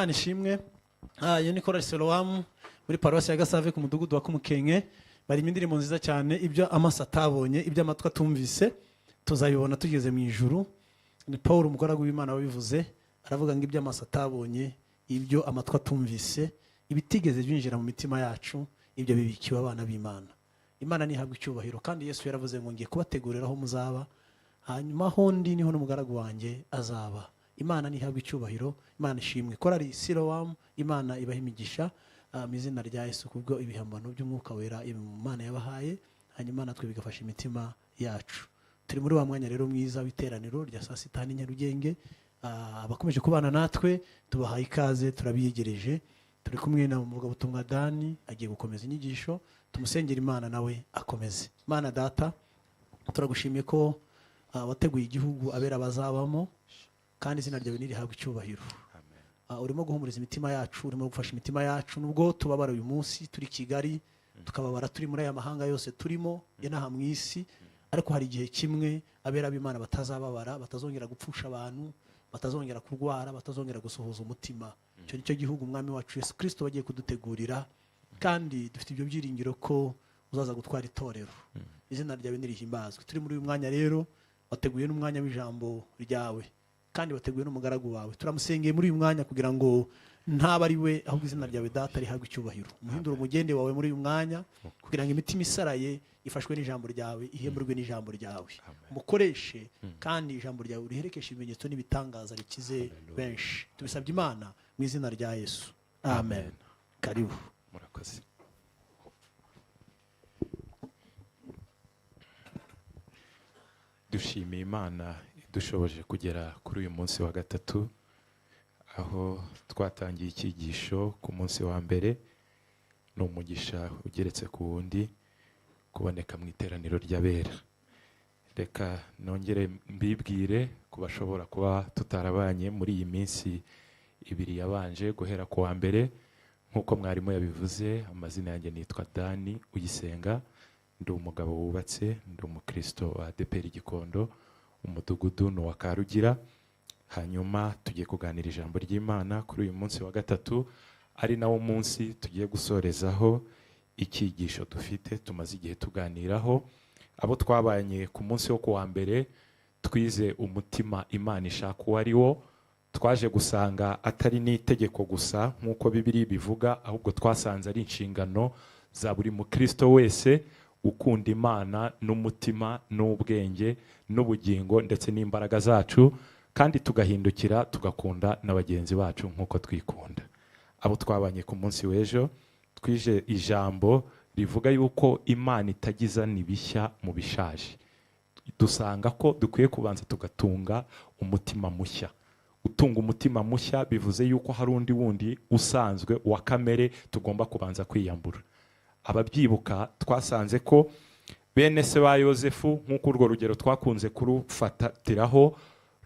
Imana ishimwe. Iyo ni korali Silowamu muri paruwasi ya Gasave ku mudugudu wa Kumukenke. Barimo indirimbo nziza cyane. Ibyo amaso atabonye, ibyo amatwi atumvise, tuzabibona tugeze mu ijuru. Ni Paul umugaragu w'Imana wabivuze, aravuga ngo ibyo amaso atabonye, ibyo amatwi atumvise, ibitigeze byinjira mu mitima yacu, ibyo bibikiwe abana b'Imana. Imana ntihabwa icyubahiro. Kandi Yesu yaravuze ngo ngiye kubategurira aho muzaba, hanyuma aho ndi niho n'umugaragu wanjye azaba. Imana ntihabwa icyubahiro, Imana ishimwe. Korali Silowamu, Imana ibaha imigisha mu izina rya Yesu, kubwo ibihangano by'Umwuka Wera Imana yabahaye, hanyuma natwe bigafasha imitima yacu. Turi muri wa mwanya rero mwiza w'iteraniro rya saa sita n'i Nyarugenge. Abakomeje kubana natwe tubahaye ikaze, turabiyegereje. Turi kumwe na umuvugabutumwa Dani, agiye gukomeza inyigisho. Tumusengera Imana nawe akomeze. Imana Data, turagushimiye ko wateguye igihugu abera bazabamo, kandi izina ryawe nirihabwe icyubahiro. Urimo guhumuriza imitima yacu, urimo gufasha imitima yacu, nubwo tubabara uyu munsi turi Kigali, tukababara turi muri aya mahanga yose turimo inaha mu isi, ariko hari igihe kimwe abera b'Imana batazababara, batazongera gupfusha abantu, batazongera kurwara, batazongera gusuhuza umutima. Icyo nicyo gihugu Umwami wacu Yesu Kirisito bagiye kudutegurira, kandi dufite ibyo byiringiro ko uzaza gutwara itorero. Izina ryawe nirihimbazwe. Turi muri uyu mwanya rero, wateguye n'umwanya w'ijambo ryawe, kandi wateguye n'umugaragu wawe. Turamusengeye muri uyu mwanya kugira ngo ntaba ari we, ahubwo izina ryawe Data rihabwe icyubahiro. Umuhindure umugende wawe muri uyu mwanya, kugira ngo imitima isaraye ifashwe n'ijambo ryawe, ihemburwe n'ijambo ryawe. Umukoreshe, kandi ijambo ryawe uriherekeshe ibimenyetso n'ibitangaza, rikize benshi. Tubisabye Imana mu izina rya Yesu, amen. Karibu. Murakoze. Dushimiye Imana idushoboje kugera kuri uyu munsi wa gatatu, aho twatangiye icyigisho ku munsi wa mbere. Ni umugisha ugeretse ku wundi kuboneka mu iteraniro ry'abera. Reka nongere mbibwire ku bashobora kuba tutarabanye muri iyi minsi ibiri yabanje guhera ku wa mbere. Nk'uko mwarimu yabivuze, amazina yanjye nitwa Dani Uyisenga, ndi umugabo wubatse, ndi umukristo wa ADEPR Gikondo, umudugudu ni uwa Karugira. Hanyuma tugiye kuganira ijambo ry'Imana kuri uyu munsi wa gatatu, ari nawo munsi tugiye gusorezaho icyigisho dufite tumaze igihe tuganiraho. Abo twabanye ku munsi wo kuwa mbere, twize umutima Imana ishaka uwo ari wo. Twaje gusanga atari n'itegeko gusa nk'uko Bibiliya bivuga, ahubwo twasanze ari inshingano za buri mukristo wese ukunda Imana n'umutima n'ubwenge n'ubugingo ndetse n'imbaraga zacu, kandi tugahindukira tugakunda na bagenzi bacu nk'uko twikunda. Abo twabanye ku munsi w'ejo, twije ijambo rivuga yuko Imana itagizana ibishya mu bishaje. Dusanga ko dukwiye kubanza tugatunga umutima mushya. Gutunga umutima mushya bivuze yuko hari undi wundi usanzwe wa kamere tugomba kubanza kwiyambura. Ababyibuka, twasanze ko bene se ba Yosefu, nk'uko urwo rugero twakunze kurufatiraho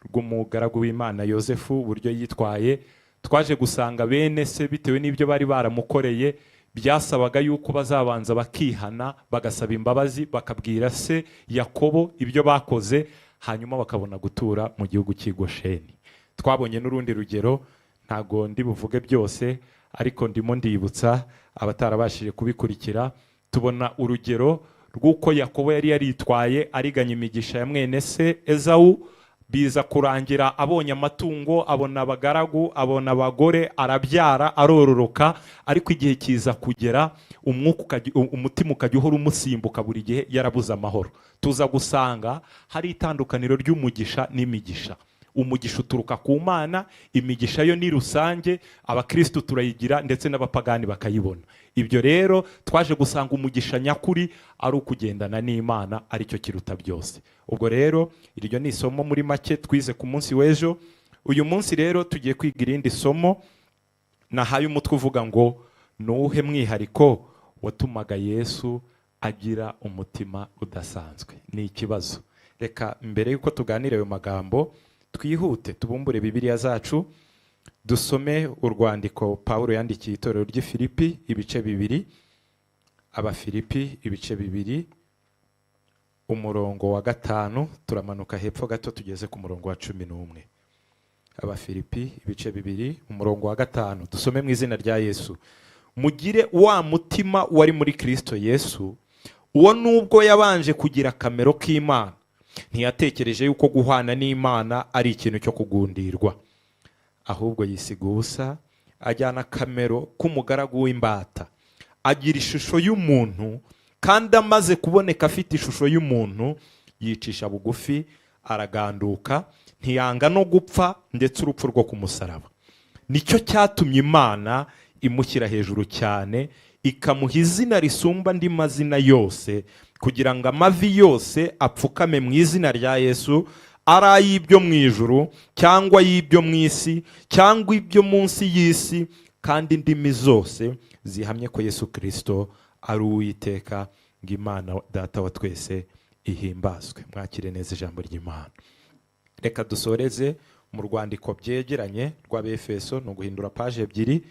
rw'umugaragu w'Imana Yosefu, uburyo yitwaye, twaje gusanga bene se bitewe n'ibyo bari baramukoreye, byasabaga yuko bazabanza bakihana, bagasaba imbabazi, bakabwira se Yakobo ibyo bakoze, hanyuma bakabona gutura mu gihugu cy'i Gosheni. Twabonye n'urundi rugero, ntago ndi buvuge byose, ariko ndimo ndibutsa abatarabashije kubikurikira. Tubona urugero rw'uko Yakobo yari yaritwaye ariganya imigisha ya mwene se Ezawu, biza kurangira abonye amatungo, abona abagaragu, abona abagore, arabyara, arororoka, ariko igihe kiza kugera umwuka umutima ukajya uhora umusimbuka buri gihe, yarabuze amahoro. Tuza gusanga hari itandukaniro ry'umugisha n'imigisha. Umugisha uturuka ku Mana, imigisha yo ni rusange, abakristu turayigira ndetse n'abapagani bakayibona. Ibyo rero twaje gusanga umugisha nyakuri ari ukugendana n'Imana, aricyo kiruta byose. Ubwo rero iryo ni isomo muri make twize ku munsi w'ejo. Uyu munsi rero tugiye kwiga irindi somo nahaye umutwe uvuga ngo ni uwuhe mwihariko watumaga Yesu agira umutima udasanzwe? Ni ikibazo. Reka mbere y'uko tuganira ayo magambo, twihute tubumbure Bibiliya zacu, dusome urwandiko Pawulo yandikiye itorero ry'i Filipi ibice 2. Abafilipi ibice 2, umurongo wa 5, turamanuka hepfo gato tugeze ku murongo wa 11. Abafilipi ibice 2, umurongo wa 5, dusome mu izina rya Yesu. Mugire wa mutima wari muri Kristo Yesu, uwo nubwo yabanje kugira akamero k'Imana, ntiyatekereje yuko guhwana n'Imana ari ikintu cyo kugundirwa, ahubwo yisiga ubusa, ajyana akamero k'umugaragu w'imbata, agira ishusho y'umuntu. Kandi amaze kuboneka afite ishusho y'umuntu, yicisha bugufi, araganduka, ntiyanga no gupfa, ndetse urupfu rwo ku musaraba. Nicyo cyatumye Imana imushyira hejuru cyane, ikamuha izina risumba andi mazina yose, kugira ngo amavi yose apfukame mu izina rya Yesu, ari ay'ibyo mu ijuru cyangwa ay'ibyo mu isi cyangwa ibyo munsi y'isi, kandi indimi zose zihamye ko Yesu Kirisito ari Uwiteka, ngo Imana Data wa twese ihimbazwe. Mwakire neza ijambo ry'Imana. Reka dusoreze mu rwandiko byegeranye rw'Abefeso, ni uguhindura paje ebyiri.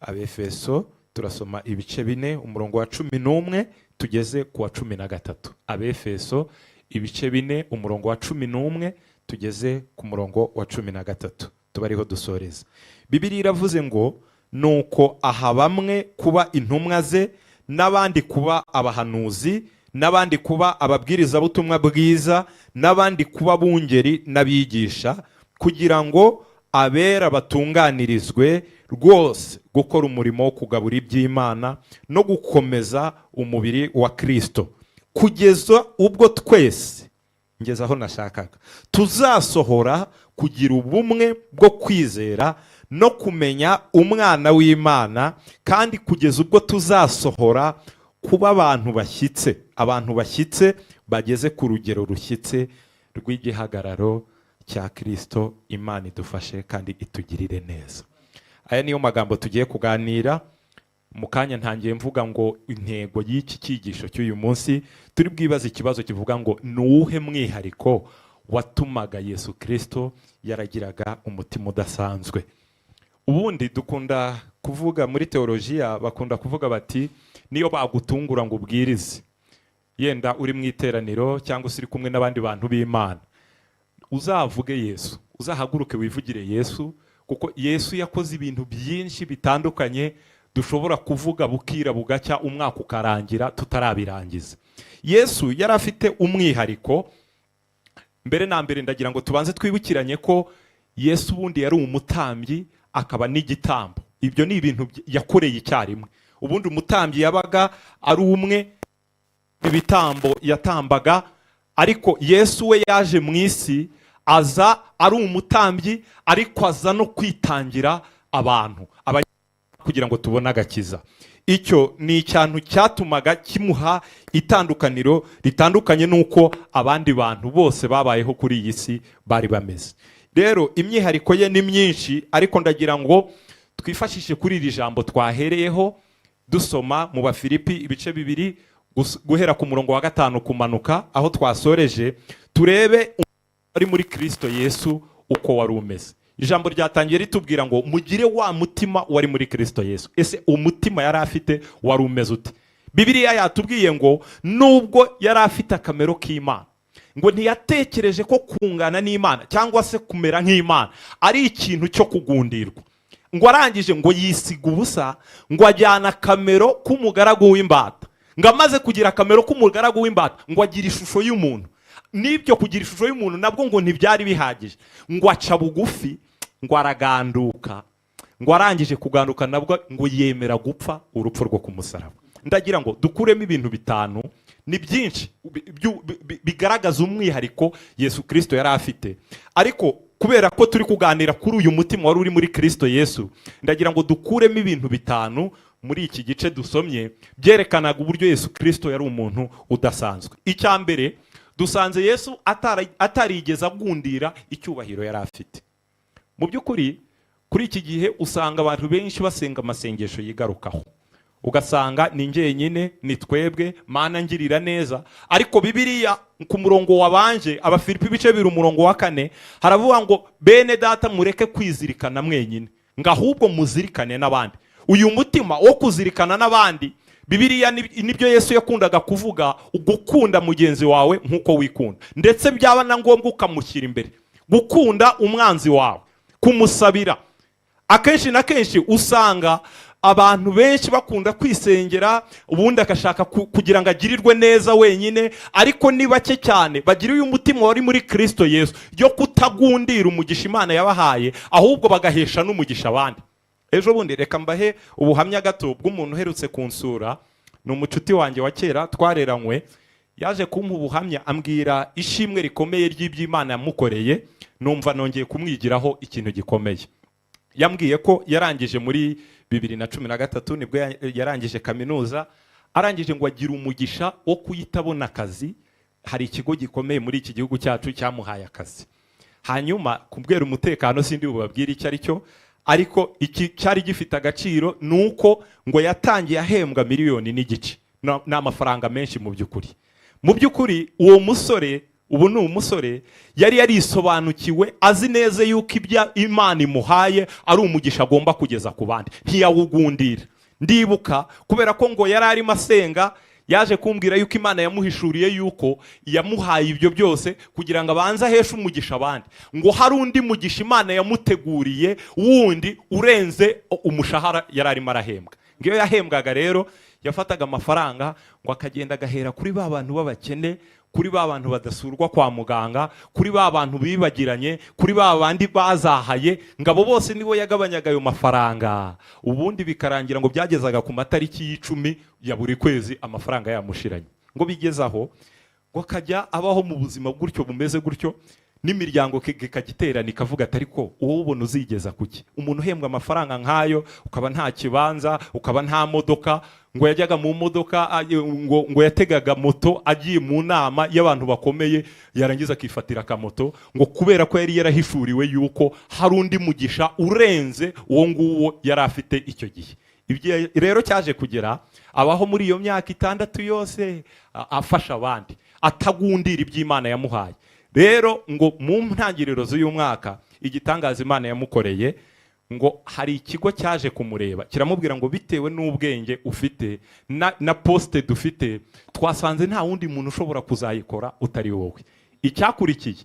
Abefeso, turasoma ibice 4, umurongo wa 11 tugeze ku wa 13. Abefeso ibice 4, umurongo wa 11 tugeze ku murongo wa 13, tuba ariho dusoreza. Bibiliya iravuze ngo: "Nuko aha bamwe kuba intumwa ze, n'abandi kuba abahanuzi, n'abandi kuba ababwirizabutumwa bwiza, n'abandi kuba bungeri n'abigisha, kugira ngo abera batunganirizwe rwose gukora umurimo wo kugabura iby'Imana no gukomeza umubiri wa Kristo, kugeza ubwo twese," ngeze aho nashakaga, "tuzasohora kugira ubumwe bwo kwizera no kumenya Umwana w'Imana, kandi kugeza ubwo tuzasohora kuba abantu bashyitse, abantu bashyitse bageze ku rugero rushyitse rw'igihagararo cya Kristo." Imana idufashe kandi itugirire neza. Aya niyo magambo tugiye kuganira mu kanya. Ntangiye mvuga ngo intego y'iki cyigisho cy'uyu munsi, turi bwibaze ikibazo kivuga ngo: ni uwuhe mwihariko watumaga Yesu Kirisito yaragiraga umutima udasanzwe? Ubundi dukunda kuvuga muri teolojiya, bakunda kuvuga bati: niyo bagutungura ngo ubwirize, yenda uri mu iteraniro cyangwa se uri kumwe n'abandi bantu b'Imana, uzavuge Yesu, uzahaguruke wivugire Yesu, kuko Yesu yakoze ibintu byinshi bitandukanye dushobora kuvuga bukira bugacya, umwaka ukarangira tutarabirangiza. Yesu yari afite umwihariko. Mbere na mbere, ndagira ngo tubanze twibukiranye ko Yesu ubundi yari umutambyi akaba n'igitambo. Ibyo ni ibintu yakoreye icyarimwe. Ubundi umutambyi yabaga ari umwe, ibitambo yatambaga, ariko Yesu we yaje mu isi aza ari umutambyi, ariko aza no kwitangira abantu kugira ngo tubone agakiza. Icyo ni ikintu cyatumaga kimuha itandukaniro ritandukanye n'uko abandi bantu bose babayeho kuri iyi si bari bameze. Rero imyihariko ye ni myinshi, ariko ndagira ngo twifashishe kuri iri jambo twahereyeho dusoma mu Bafilipi ibice 2, guhera ku murongo wa 5 kumanuka aho twasoreje, turebe ari muri Kristo Yesu uko wari umeze. Ijambo ryatangiye ritubwira ngo: mugire wa mutima wari muri Kristo Yesu. Ese umutima yari afite wari umeze ute? Bibiliya yatubwiye ngo nubwo yari afite akamero k'Imana, ngo ntiyatekereje ko kungana n'Imana cyangwa se kumera nk'Imana ari ikintu cyo kugundirwa. Ngo arangije ngo yisiga ubusa, ngo ajyana akamero k'umugaragu w'imbata, ngo amaze kugira akamero k'umugaragu w'imbata, ngo agira ishusho y'umuntu. N'ibyo kugira ishusho y'umuntu nabwo ngo ntibyari bihagije, ngo aca bugufi, ngo araganduka, ngo arangije kuganduka nabwo ngo yemera gupfa urupfu rwo ku musaraba. Ndagira ngo dukuremo ibintu bitanu, ni byinshi bigaragaza umwihariko Yesu Kirisito yari afite, ariko kubera ko turi kuganira kuri uyu mutima wari uri muri Kirisito Yesu, ndagira ngo dukuremo ibintu bitanu muri iki gice dusomye byerekanaga uburyo Yesu Kirisito yari umuntu udasanzwe. Icya mbere, dusanze Yesu atarigeze agundira icyubahiro yari afite. Mu by'ukuri, kuri iki gihe usanga abantu benshi basenga amasengesho yigarukaho, ugasanga ni njyenyine, ni twebwe, Mana ngirira neza. Ariko Bibiliya ku murongo wabanje, Abafilipi ibice 2, umurongo wa 4, haravuga ngo: bene Data, mureke kwizirikana mwenyine, ngo ahubwo muzirikane n'abandi. Uyu mutima wo kuzirikana n'abandi, Bibiliya nibyo Yesu yakundaga kuvuga, gukunda mugenzi wawe nk'uko wikunda, ndetse byaba na ngombwa ukamushyira imbere, gukunda umwanzi wawe. Kumusabira. Akenshi na kenshi usanga abantu benshi bakunda kwisengera, ubundi agashaka kugira ngo agirirwe neza wenyine, ariko ni bake cyane bagira uyu mutima wari muri Kirisito Yesu yo kutagundira umugisha Imana yabahaye, ahubwo bagahesha n'umugisha abandi. Ejo bundi, reka mbahe ubuhamya gato bw'umuntu uherutse kunsura. Ni umucuti wanjye wa kera twareranywe. Yaje kumpa ubuhamya, ambwira ishimwe rikomeye ry'iby'Imana yamukoreye, numva nongeye kumwigiraho ikintu gikomeye. Yambwiye ko yarangije muri 2013, nibwo yarangije kaminuza. Arangije ngo agira umugisha wo kuyita abona akazi. Hari ikigo gikomeye muri iki gihugu cyacu cyamuhaye akazi. Hanyuma kubwera umutekano sindi bubabwire icyo ari cyo, ariko iki cyari gifite agaciro ni uko ngo yatangiye ahembwa 1.5 miliyoni. Ni amafaranga menshi mu by'ukuri. Mu by'ukuri uwo musore, ubu ni umusore, yari yarisobanukiwe, azi neza yuko ibyo Imana imuhaye ari umugisha agomba kugeza ku bandi, ntiyawugundira. Ndibuka kubera ko ngo yari arimo asenga, yaje kumbwira yuko Imana yamuhishuriye yuko yamuhaye ibyo byose kugira ngo abanze aheshe umugisha abandi, ngo hari undi mugisha Imana yamuteguriye wundi urenze umushahara yari arimo arahembwa. Ngo iyo yahembwaga rero, yafataga amafaranga ngo akagenda agahera kuri ba bantu b'abakene, kuri ba bantu badasurwa kwa muganga, kuri ba bantu bibagiranye, kuri ba bandi bazahaye. Ngo abo bose nibo yagabanyaga ayo mafaranga. Ubundi bikarangira ngo byagezaga ku matariki y'10 ya buri kwezi amafaranga yamushiranye. Ngo bigeze aho ngo akajya abaho mu buzima gutyo, bumeze gutyo, n'imiryango ikajya iterana ikavuga ati: "Ariko wowe ubona uzigeza kuki? Umuntu uhembwa amafaranga nk'ayo, ukaba nta kibanza, ukaba nta modoka." Ngo yajyaga mu modoka, ngo yategaga moto agiye mu nama y'abantu bakomeye, yarangiza akifatira akamoto, ngo kubera ko yari yarahishuriwe yuko hari undi mugisha urenze uwo nguwo yari afite icyo gihe. Ibyo rero cyaje kugera abaho muri iyo myaka 6 yose afasha abandi, atagundira iby'Imana yamuhaye. Rero ngo mu ntangiriro z'uyu mwaka, igitangaza Imana yamukoreye, ngo hari ikigo cyaje kumureba kiramubwira ngo: "Bitewe n'ubwenge ufite na poste dufite, twasanze nta wundi muntu ushobora kuzayikora utari wowe." Icyakurikiye,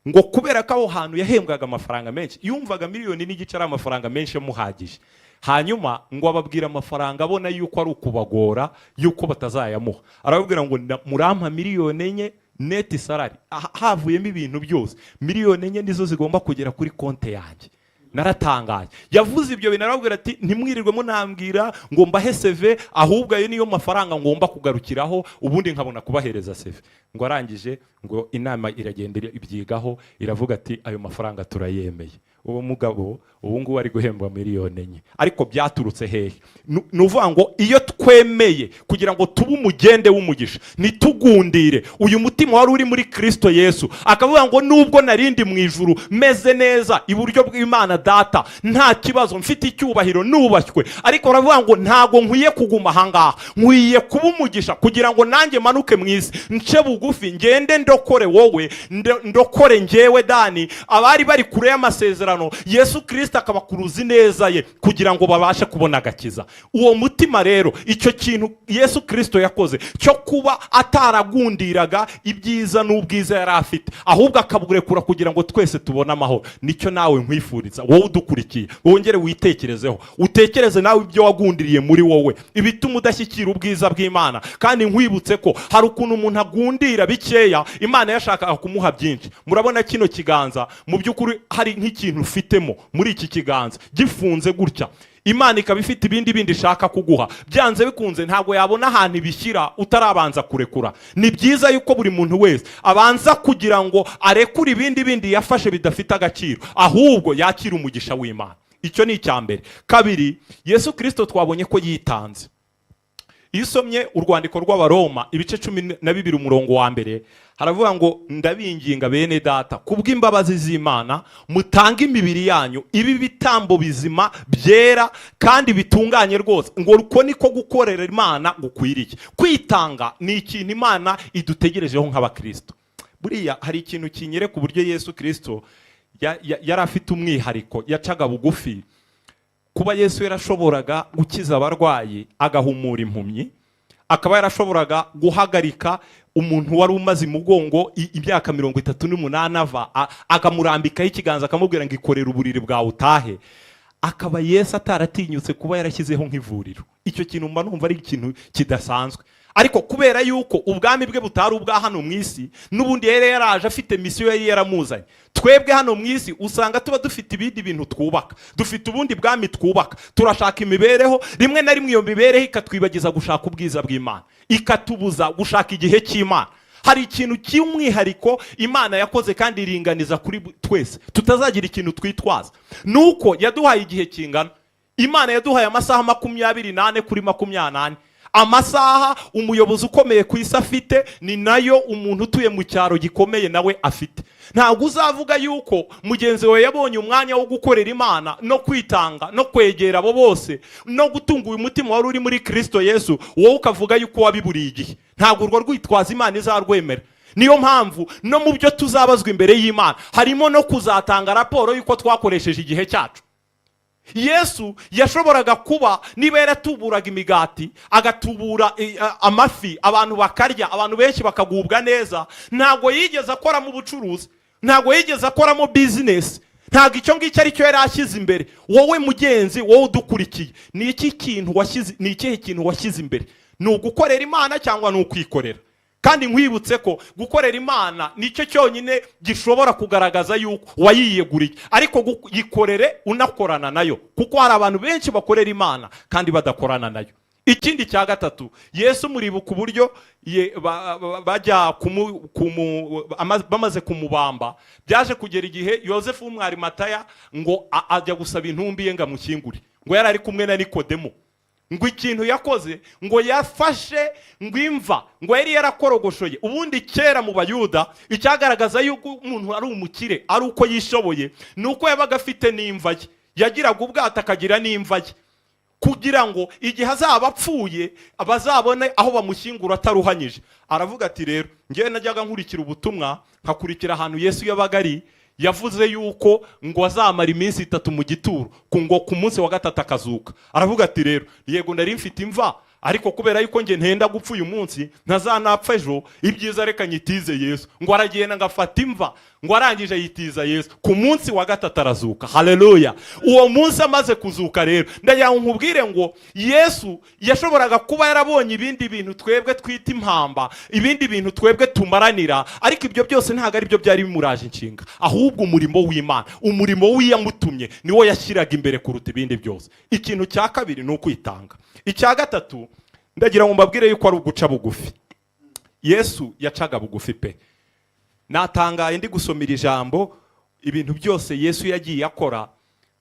ngo kubera ko aho hantu yahembwaga amafaranga menshi, yumvaga 1.5 miliyoni ari amafaranga menshi amuhagije. Hanyuma ngo ababwira amafaranga abona yuko ari ukubagora, yuko batazayamuha. Arababwira ngo: "Murampa 4 miliyoni net salary, havuyemo ibintu byose, 4 miliyoni nizo zigomba kugera kuri konti yanjye." Naratangaye. Yavuze ibyo bintu, arababwira ati: "Ntimwirirwe munambwira ngo mbahe CV, ahubwo ayo niyo mafaranga ngomba kugarukiraho, ubundi nkabona kubahereza CV." Ngo arangije, ngo inama iragenda ibyigaho, iravuga ati: "Ayo mafaranga turayemeye." Uwo mugabo ubu ngubu ari guhembwa 4 miliyoni. Ariko byaturutse hehe? Ni ukuvuga ngo iyo twemeye kugira ngo tube umugende w'umugisha, ntitugundire, uyu mutima wari uri muri Kirisito Yesu, akavuga ngo: "Nubwo narindi mu ijuru meze neza iburyo bw'Imana Data, nta kibazo, mfite icyubahiro, nubashywe, ariko baravuga ngo ntabwo nkwiye kuguma ahangaha, nkwiye kuba umugisha kugira ngo nanjye manuke mu isi, nce bugufi, ngende ndokore wowe, ndokore njyewe Dani." Abari bari kure y'amasezerano, Yesu Kirisito akabakuruza ineza ye kugira ngo babashe kubona agakiza. Uwo mutima rero, icyo kintu Yesu Kirisito yakoze cyo kuba ataragundiraga ibyiza n'ubwiza yari afite, ahubwo akaburekura kugira ngo twese tubone amahoro, nicyo nawe nkwifuriza, wowe udukurikiye. Wongere witekerezeho, utekereze nawe ibyo wagundiriye muri wowe, ibituma udashyikira ubwiza bw'Imana. Kandi nkwibutse ko hari ukuntu umuntu agundira bikeya, Imana yashakaga kumuha byinshi. Murabona kino kiganza, mu by'ukuri hari nk'ikintu ufitemo muri iki kiganza gifunze gutya, Imana ikaba ifite ibindi bindi ishaka kuguha. Byanze bikunze ntabwo yabona ahantu ibishyira utarabanza kurekura. Ni byiza yuko buri muntu wese abanza kugira ngo arekure ibindi bindi yafashe bidafite agaciro, ahubwo yakire umugisha w'Imana. Icyo ni icya mbere. Kabiri, Yesu Kirisito twabonye ko yitanze. Iyo usomye urwandiko rw'Abaroma ibice 12 umurongo wa 1, haravuga ngo: "Ndabinginga bene Data, kubw'imbabazi z'Imana, mutange imibiri yanyu ibi bitambo bizima, byera kandi bitunganye rwose, ngo uko niko gukorera Imana gukwiriye." Kwitanga ni ikintu Imana idutegerejeho nk'abakristo. Buriya hari ikintu kinyereka uburyo Yesu Kirisito yari afite umwihariko, yacaga bugufi. Kuba Yesu yarashoboraga gukiza abarwayi, agahumura impumyi, Akaba yarashoboraga guhagarika umuntu wari umaze imugongo imyaka 38 ava, akamurambikaho ikiganza, akamubwira ngo ikorere uburiri bwawe utahe, akaba Yesu ataratinyutse kuba yarashyizeho nk'ivuriro. Icyo kintu mba numva ari ikintu kidasanzwe. Ariko kubera yuko ubwami bwe butari ubwa hano mu isi, n'ubundi yari yaraje afite misiyo yari yaramuzanye. Twebwe hano mu isi usanga tuba dufite ibindi bintu twubaka, dufite ubundi bwami twubaka, turashaka imibereho. Rimwe na rimwe iyo mibereho ikatwibagiza gushaka ubwiza bw'Imana, ikatubuza gushaka igihe cy'Imana. Hari ikintu cy'umwihariko Imana yakoze kandi iringaniza kuri twese, tutazagira ikintu twitwaza, ni uko yaduhaye igihe kingana. Imana yaduhaye amasaha 24 kuri 24. Amasaha umuyobozi ukomeye ku isi afite ni nayo umuntu utuye mu cyaro gikomeye nawe afite. Ntabwo uzavuga yuko mugenzi wawe yabonye umwanya wo gukorera Imana no kwitanga no kwegera abo bose no gutunga uyu mutima wari uri muri Kirisito Yesu, wowe ukavuga yuko wabiburiye igihe. Ntabwo urwo rwitwaza Imana izarwemera. Niyo mpamvu no mu byo tuzabazwa imbere y'Imana harimo no kuzatanga raporo y'uko twakoresheje igihe cyacu. Yesu yashoboraga kuba niba yaratuburaga imigati, agatubura amafi, abantu bakarya, abantu benshi bakagubwa neza, ntabwo yigeze akoramo ubucuruzi, ntabwo yigeze akoramo bizinesi, ntabwo icyo ngicyo ari cyo yari ashyize imbere. Wowe mugenzi, wowe udukurikiye, ni iki kintu washyize, ni ikihe kintu washyize imbere? Ni ugukorera Imana cyangwa ni ukwikorera? Kandi nkwibutse ko gukorera Imana nicyo cyonyine gishobora kugaragaza yuko wayiyeguriye. Ariko yikorere unakorana nayo, kuko hari abantu benshi bakorera Imana kandi badakorana nayo. Ikindi cya gatatu, Yesu muribuka uburyo bajya bamaze kumubamba, byaje kugera igihe Yosefu w'Umwarimataya ngo ajya gusaba intumbi ye ngo amushyingure, ngo yari ari kumwe na Nikodemo. Ngo ikintu yakoze, ngo yafashe ngo imva ngo yari yarakorogoshoye. Ubundi kera mu Bayuda, icyagaragaza yuko umuntu ari umukire, ari uko yishoboye, ni uko yabaga afite n'imva ye. Yagiraga ubwato, akagira n'imva ye, kugira ngo igihe azaba apfuye bazabone aho bamushyingura ataruhanyije. Aravuga ati: "Rero ngewe najyaga nkurikira ubutumwa, nkakurikira ahantu Yesu yabaga ari. Yavuze yuko ngo azamara iminsi 3 mu gituro, ngo ku munsi wa gatatu akazuka." Aravuga ati: "Rero yego nari mfite imva, ariko kubera yuko njye ntenda gupfa uyu munsi, ntazanapfa ejo, ibyiza reka nyitize Yesu." Ngo aragenda ngo afata imva, ngo arangije yitiza Yesu, ku munsi wa gatatu arazuka. Haleluya! Uwo munsi amaze kuzuka rero, ndagira ngo nkubwire ngo Yesu yashoboraga kuba yarabonye ibindi bintu twebwe twita impamba, ibindi bintu twebwe tumaranira, ariko ibyo byose ntabwo ari byo byari bimuraje inshinga. Ahubwo umurimo w'Imana, umurimo w'iyamutumye, niwo yashyiraga imbere kuruta ibindi byose. Ikintu cya kabiri ni ukwitanga. Icya gatatu, ndagira ngo mbabwire yuko ari uguca bugufi. Yesu yacaga bugufi pe. Natangaye ndi gusomera ijambo, ibintu byose Yesu yagiye akora,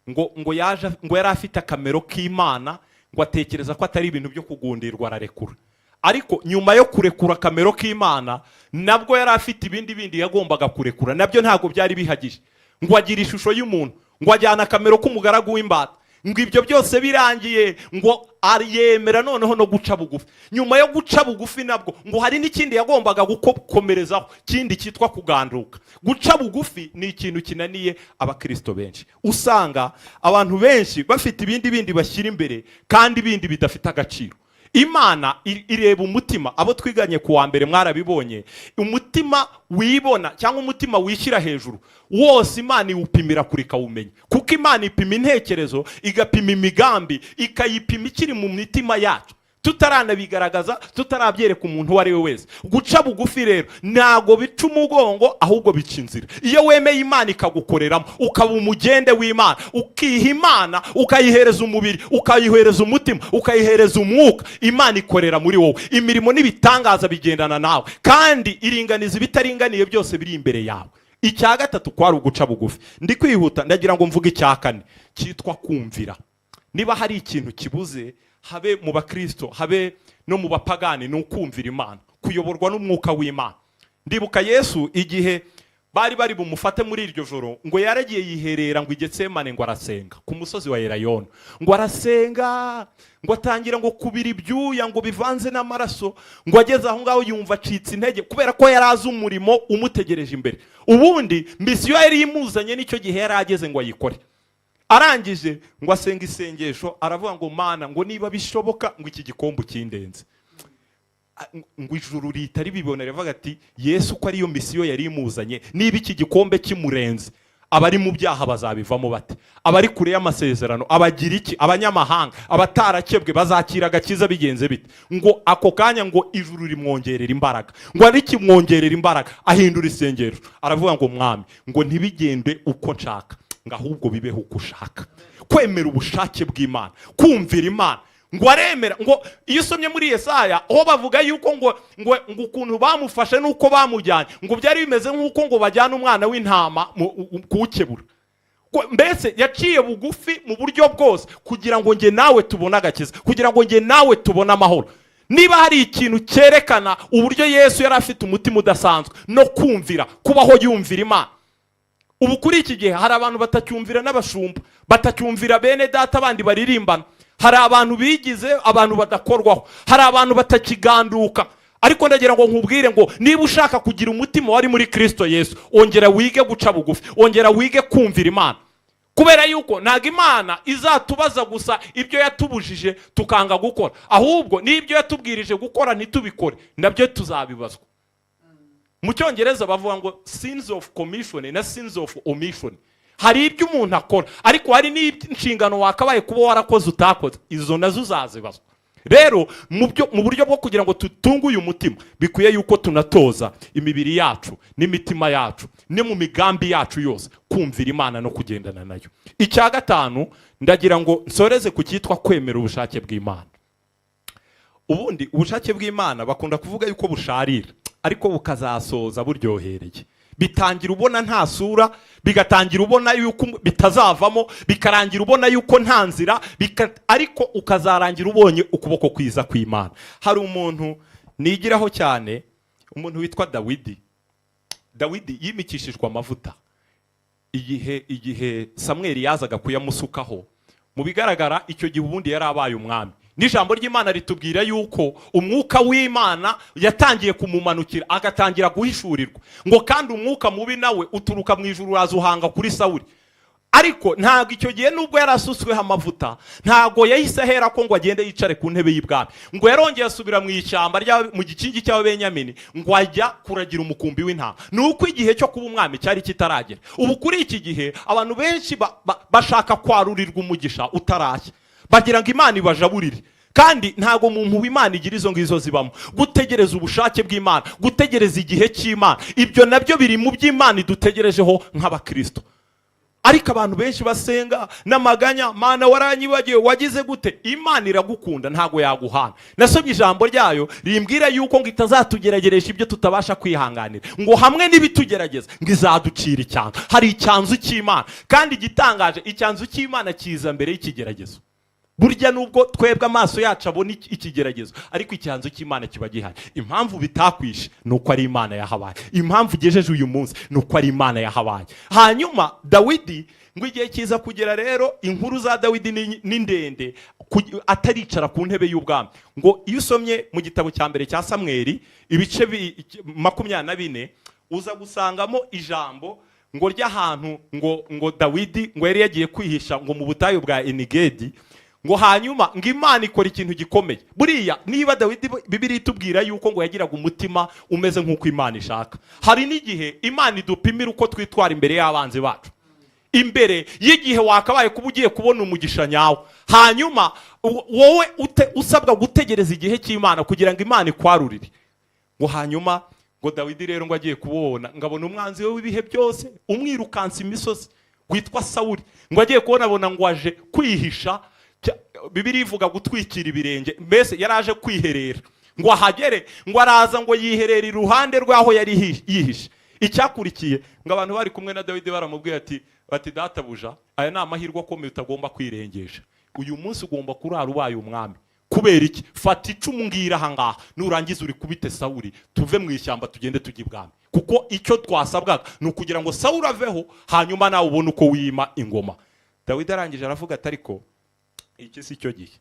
ngo yaje ngo yari afite akamero k'Imana, ngo atekereza ko atari ibintu byo kugundirwa, ararekura. Ariko nyuma yo kurekura akamero k'Imana, nabwo yari afite ibindi bindi yagombaga kurekura, nabyo ntabwo byari bihagije. Ngo agira ishusho y'umuntu, ngo ajyana akamero k'umugaragu w'imbata. Ngo ibyo byose birangiye, ngo yemera noneho no guca bugufi. Nyuma yo guca bugufi, nabwo ngo hari n'ikindi yagombaga gukomerezaho kindi cyitwa kuganduka. Guca bugufi ni ikintu kinaniye abakirisito benshi. Usanga abantu benshi bafite ibindi bindi bashyira imbere kandi ibindi bidafite agaciro. Imana ireba umutima. Abo twiganye ku wa mbere mwarabibonye. Umutima wibona cyangwa umutima wishyira hejuru wose, Imana iwupimira kure ikawumenya, kuko Imana ipima intekerezo, igapima imigambi, ikayipima ikiri mu mitima yacu, tutaranabigaragaza, tutarabyereka umuntu uwo ari we wese. Guca bugufi rero ntabwo bica umugongo, ahubwo bica inzira. Iyo wemeye Imana ikagukoreramo, ukaba umugende w'Imana, ukiha Imana, ukayihereza umubiri, ukayihereza umutima, ukayihereza umwuka, Imana ikorera muri wowe. Imirimo n'ibitangaza bigendana nawe, kandi iringaniza ibitaringaniye byose biri imbere yawe. Icya gatatu kwari uguca bugufi. Ndi kwihuta, ndagira ngo mvuge icya kane cyitwa kumvira. Niba hari ikintu kibuze, habe mu bakristo, habe no mu bapagani, ni ukumvira Imana, kuyoborwa n'umwuka w'Imana. Ndibuka Yesu igihe bari bari bumufate muri iryo joro, ngo yaragiye yiherera ngo i Getsemane, ngo arasenga ku musozi wa Elayono. Ngo arasenga, ngo atangira ngo kubira ibyuya ngo bivanze n'amaraso. Ngo ageze aho ngaho yumva acitse intege, kubera ko yari azi umurimo umutegereje imbere. Ubundi misiyo yari imuzanye n'icyo gihe yari ageze ngo ayikore. Arangije ngo asenga isengesho, aravuga ngo: "Mana," ngo, "niba bishoboka, ngo iki gikombe ukindenze." Ngo ijuru rihita ribibona, rivuga ati: "Yesu ko ariyo mission yari imuzanye, niba iki gikombe kimurenze, abari mu byaha bazabivamo bate? Abari kure y'amasezerano, abagira iki, abanyamahanga, abatarakebwe bazakira agakiza bigenze bite?" Ngo ako kanya ngo ijuru rimwongerera imbaraga. Ngo rikimwongerera imbaraga, ahindura isengero, aravuga ngo: "Mwami, ngo ntibigende uko nshaka, ngo ahubwo bibeho uko ushaka." Kwemera ubushake bw'Imana, kumvira Imana. Ngo aremera. Ngo iyo usomye muri Yesaya, aho bavuga yuko ngo ukuntu bamufashe n'uko bamujyanye, ngo byari bimeze nk'uko ngo bajyana umwana w'intama kuwukebura. Mbese yaciye bugufi mu buryo bwose kugira ngo njye nawe tubone agakiza, kugira ngo njye nawe tubone amahoro. Niba hari ikintu cyerekana uburyo Yesu yari afite umutima udasanzwe no kumvira, kubaho yumvira Imana. Ubu kuri iki gihe hari abantu batacyumvira n'abashumba, batacyumvira bene data bandi baririmbana. Hari abantu bigize abantu badakorwaho, hari abantu batakiganduka. Ariko ndagira ngo nkubwire ngo niba ushaka kugira umutima wari muri Kirisito Yesu, ongera wige guca bugufi, ongera wige kumvira Imana, kubera yuko ntabwo Imana izatubaza gusa ibyo yatubujije tukanga gukora, ahubwo n'ibyo yatubwirije gukora ntitubikore nabyo tuzabibazwa. Mu Cyongereza bavuga ngo sins of commission na sins of omission. Hari ibyo umuntu akora, ariko hari n'inshingano wakabaye kuba warakoze utakoze, izo nazo uzazibazwa. Rero mu buryo bwo kugira ngo tutunge uyu mutima, bikwiye yuko tunatoza imibiri yacu n'imitima yacu no mu migambi yacu yose kumvira Imana no kugendana nayo. Icya gatanu, ndagira ngo nsoreze ku cyitwa kwemera ubushake bw'Imana. Ubundi ubushake bw'Imana bakunda kuvuga yuko busharira, ariko bukazasoza buryohereye. Bitangira ubona nta sura, bigatangira ubona yuko bitazavamo, bikarangira ubona yuko nta nzira, ariko ukazarangira ubonye ukuboko kwiza kw'Imana. Hari umuntu nigiraho cyane, umuntu witwa Dawidi. Dawidi yimikishijwe amavuta igihe Samweli yazaga kuyamusukaho. Mu bigaragara, icyo gihe ubundi yari abaye umwami, n'ijambo ry'Imana ritubwira yuko umwuka w'Imana yatangiye kumumanukira, agatangira guhishurirwa. Ngo kandi umwuka mubi nawe uturuka mu ijuru uraza uhanga kuri Sawuli. Ariko ntabwo icyo gihe, nubwo yari asutsweho amavuta, ntabwo yahise ahera ko ngo agende yicare ku ntebe y'ibwami. Ngo yarongeye asubira mu ishyamba mu gikingi cy'Ababenyamini, ngo ajya kuragira umukumbi w'intama. Ni uko igihe cyo kuba umwami cyari kitaragera. Ubu kuri iki gihe abantu benshi bashaka kwarurirwa umugisha utarashya, bagira ngo Imana ibajaburire. Kandi ntabwo mu mpuhwe Imana igira izo ngizo zibamo. Gutegereza ubushake bw'Imana, gutegereza igihe cy'Imana, ibyo nabyo biri mu by'Imana idutegerejeho nk'abakristo. Ariko abantu benshi basenga n'amaganya: "Mana, waranyibagiwe, wagize gute?" Imana iragukunda, ntabwo yaguhana. Nasomye ijambo ryayo rimbwira yuko ngo itazatugerageresha ibyo tutabasha kwihanganira, ngo hamwe n'ibitugerageza ngo izaducira icyanzu. Hari icyanzu cy'Imana, kandi igitangaje, icyanzu cy'Imana kiza mbere y'ikigeragezo. Burya nubwo twebwe amaso yacu abona ikigeragezo, ariko icyanzu cy'Imana kiba gihari. Impamvu bitakwishe ni uko ari Imana yahabaye. Impamvu ugejeje uyu munsi ni uko ari Imana yahabaye. Hanyuma Dawidi ngo igihe kiza kugera. Rero inkuru za Dawidi ni ndende. Ataricara ku ntebe y'ubwami, ngo iyo usomye mu gitabo cya mbere cya Samweli, ibice 24, uza gusangamo ijambo ngo ry'ahantu ngo Dawidi ngo yari yagiye kwihisha ngo mu butayu bwa Enigedi. Ngo hanyuma ngo Imana ikora ikintu gikomeye. Buriya niba Dawidi, Bibiliya itubwira yuko ngo yagiraga umutima umeze nk'uko Imana ishaka, hari n'igihe Imana idupimira uko twitwara imbere y'abanzi bacu, imbere y'igihe wakabaye kuba ugiye kubona umugisha nyawo. Hanyuma wowe usabwa gutegereza igihe cy'Imana kugira ngo Imana ikwarurire. Ngo hanyuma ngo Dawidi rero ngo agiye kubona, ngo abona umwanzi we w'ibihe byose umwirukansa imisozi witwa Sawuli. Ngo agiye kubona, abona ngo aje kwihisha. Bibiliya ivuga gutwikira ibirenge, mbese yari aje kwiherera. Ngo ahagere, ngo araza ngo yiherera iruhande rw'aho yari yihishe. Icyakurikiye, ngo abantu bari kumwe na Dawidi baramubwiye ati bati: "Databuja, aya ni amahirwe akomeye utagomba kwirengesha. Uyu munsi ugomba kurara ubaye umwami. Kubera iki? Fata icumu ngira aha ngaha, nurangiza urikubite Sawuli, tuve mu ishyamba tugende tujye ibwami, kuko icyo twasabwaga ni ukugira ngo Sawuli aveho, hanyuma nawe ubone uko wima ingoma." Dawidi arangije aravuga ati: "Ariko iki si cyo gihe."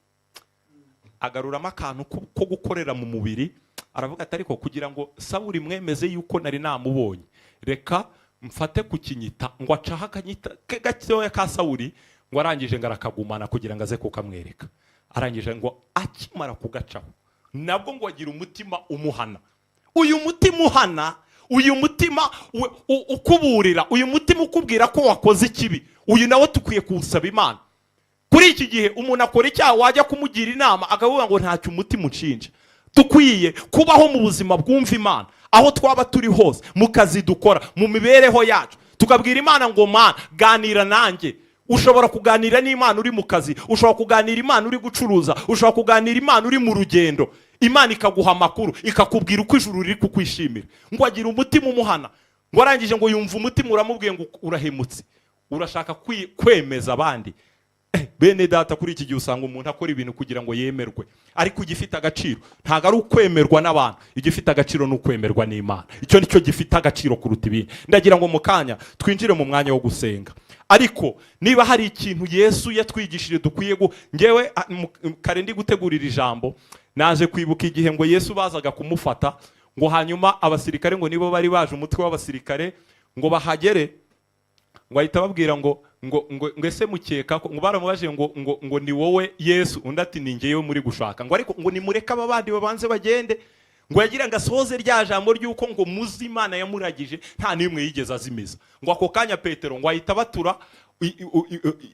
Agaruramo akantu ko gukorera mu mubiri, aravuga ati: "Ariko kugira ngo Sawuli mwemeze yuko nari namubonye, reka mfate ku kinyita." Ngo acaho akanyita ke gatoya ka Sawuli. Ngo arangije ngo arakagumana kugira ngo aze kukamwereka. Arangije ngo akimara kugacaho Nabwo ngo agira umutima umuhana. Uyu mutima uhana, uyu mutima ukuburira, uyu mutima ukubwira ko wakoze ikibi, uyu nawe tukwiye kuwusaba Imana. Kuri iki gihe umuntu akora icyaha, wajya kumugira inama akavuga ngo ntacyo umutima unshinja. Dukwiye kubaho mu buzima bwumva Imana aho twaba turi hose, mu kazi dukora, mu mibereho yacu, tukabwira Imana ngo: "Mana, ganira nanjye." Ushobora kuganira n'Imana uri mu kazi, ushobora kuganira Imana uri gucuruza, ushobora kuganira Imana uri mu rugendo, Imana ikaguha amakuru, ikakubwira uko ijuru riri kukwishimira. Ngo agira umutima umuhana. Ngo arangije ngo yumva umutima uramubwiye ngo: "Urahemutse, urashaka kwemeza abandi." Bene data, kuri iki gihe usanga umuntu akora ibintu kugira ngo yemerwe, ariko igifite agaciro ntabwo ari ukwemerwa n'abantu, igifite agaciro ni ukwemerwa n'Imana. Icyo nicyo gifite agaciro kuruta ibindi. Ndagira ngo mu kanya twinjire mu mwanya wo gusenga, ariko niba hari ikintu Yesu yatwigishije dukwiye ngewe kare ndi gutegurira ijambo, naje kwibuka igihe ngo Yesu bazaga kumufata, ngo hanyuma abasirikare ngo nibo bari baje, umutwe w'abasirikare, ngo bahagere, ngo ahita ababwira ngo ese mukeka ko, ngo baramubajije ngo ni wowe Yesu? Undi ati: "Ni njyewe muri gushaka." Ngo ariko ngo nimureke aba bandi babanze bagende. Ngo yagira ngo asohoze rya jambo ry'uko ngo muzi Imana yamuragije nta n'imwe yigeze azimiza. Ngo ako kanya Petero ngo ahita abatura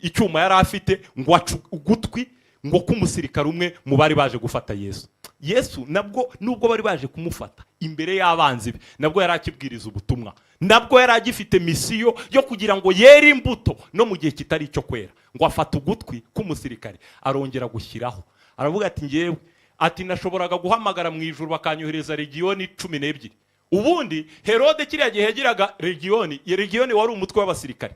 icyuma yari afite, ngo aca ugutwi ngo k'umusirikare umwe mu bari baje gufata Yesu. Yesu nabwo, nubwo bari baje kumufata imbere y'abanzi be, nabwo yari akibwiriza ubutumwa, nabwo yari agifite misiyo yo kugira ngo yere imbuto no mu gihe kitari icyo kwera. Ngo afata ugutwi k'umusirikare, arongera gushyiraho, aravuga ati: "Ngewe," ati, "nashoboraga guhamagara mu ijuru bakanyohereza legiyoni 12." Ubundi Herode kiriya gihe yagiraga legiyoni, legiyoni wari umutwe w'abasirikare.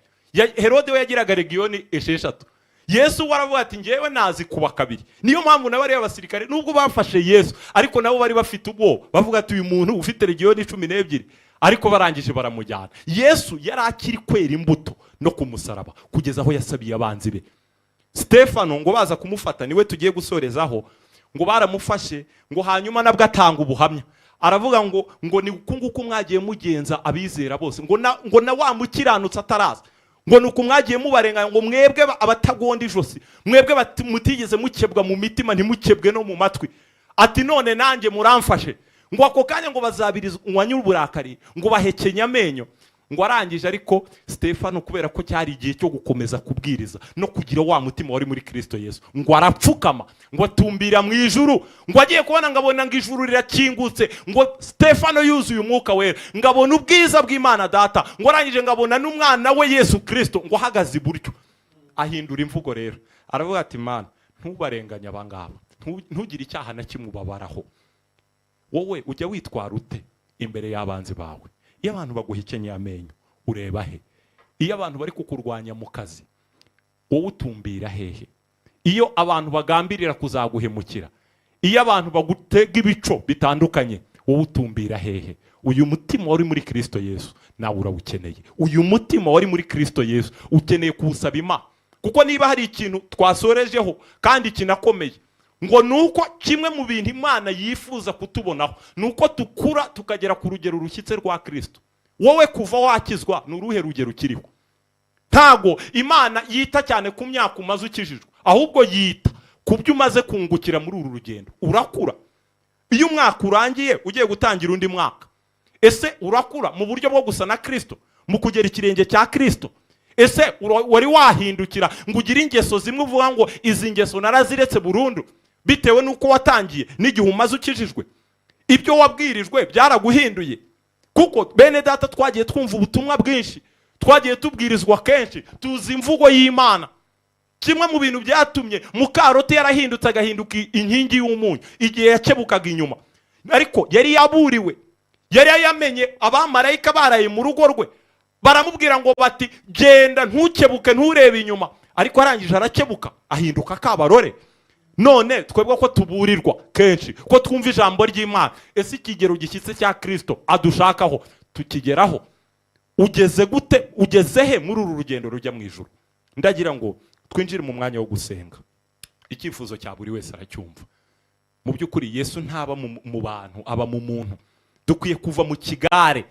Herode we yagiraga legiyoni 6. Yesu we aravuga ati: "Ngewe nazi kuba kabiri." Niyo mpamvu nabo ari abasirikare, nubwo bafashe Yesu, ariko nabo bari bafite ubwoba, bavuga ati: "Uyu muntu ufite legiyoni 12." Ariko barangije baramujyana. Yesu yari akiri kwera imbuto no ku musaraba kugeza aho yasabiye abanzi be. Stefano ngo baza kumufata, niwe tugiye gusorezaho, ngo baramufashe, ngo hanyuma nabwo atanga ubuhamya, aravuga ngo ni uku nguku mwagiye mugenza abizera bose, ngo na wa mukiranutsi ataraza, ngo ni uku mwagiye mubarenganya, ngo mwebwe abatagonda ijosi, mwebwe mutigeze mukebwa mu mitima, ntimukebwe no mu matwi, ati: "None nanjye muramfashe." Ngo ako kanya ngo bazabirizwa uburakari, ngo bahekenye amenyo. Ngo arangije, ariko Stefano, kubera ko cyari igihe cyo gukomeza kubwiriza no kugira wa mutima wari muri Kristo Yesu, ngo arapfukama, ngo atumbira mu ijuru, ngo agiye kubona ngo abona ngo ijuru rirakingutse, ngo Stefano yuzuye Umwuka Wera, ngo abona ubwiza bw'Imana Data, ngo arangije ngo abona n'umwana we Yesu Kristo ngo ahagaze iburyo. Ahindura imvugo rero, aravuga ati: "Mana, ntubarenganye abangaba, ntugire icyaha na kimwe ubabaraho." Wowe ujya witwara ute imbere y'abanzi bawe? Iyo abantu baguhekenyeye amenyo, ureba he? Iyo abantu bari kukurwanya mu kazi, wowe utumbira hehe? Iyo abantu bagambirira kuzaguhemukira, iyo abantu bagutega ibico bitandukanye, wowe utumbira hehe? Uyu mutima wari muri Kristo Yesu nawe urawukeneye. Uyu mutima wari muri Kristo Yesu ukeneye kuwusaba Imana, kuko niba hari ikintu twasorejeho kandi kinakomeye, ngo ni uko kimwe mu bintu Imana yifuza kutubonaho ni uko tukura tukagera ku rugero rushyitse rwa Kristo. Wowe kuva wakizwa, ni uruhe rugero ukiriho? Ntago Imana yita cyane ku myaka umaze ukijijwe, ahubwo yita ku byo umaze kungukira muri uru rugendo. Urakura. Iyo umwaka urangiye ugiye gutangira undi mwaka, ese urakura mu buryo bwo gusa na Kristo, mu kugera ikirenge cya Kristo? Ese wari wahindukira ngo ugire ingeso zimwe uvuga ngo: "Izi ngeso naraziretse burundu," bitewe n'uko watangiye n'igihe umaze ukijijwe? Ibyo wabwirijwe byaraguhinduye? Kuko bene data, twagiye twumva ubutumwa bwinshi, twagiye tubwirizwa kenshi, tuzi imvugo y'Imana. Kimwe mu bintu byatumye muka Loti yarahindutse agahinduka inkingi y'umunyu igihe yakebukaga inyuma, ariko yari yaburiwe, yari yamenye abamarayika baraye mu rugo rwe, baramubwira ngo bati: "Genda, ntukebuke, nturebe inyuma." Ariko arangije arakebuka, ahinduka akabarore. None twebwe ko tuburirwa kenshi, ko twumva ijambo ry'Imana, ese ikigero gishyitse cya Kirisito adushakaho tukigeraho? Ugeze gute? Ugeze he muri uru rugendo rujya mu ijuru? Ndagira ngo twinjire mu mwanya wo gusenga. Icyifuzo cya buri wese aracyumva. Mu by'ukuri Yesu ntaba mu bantu, aba mu muntu. Dukwiye kuva mu kigare.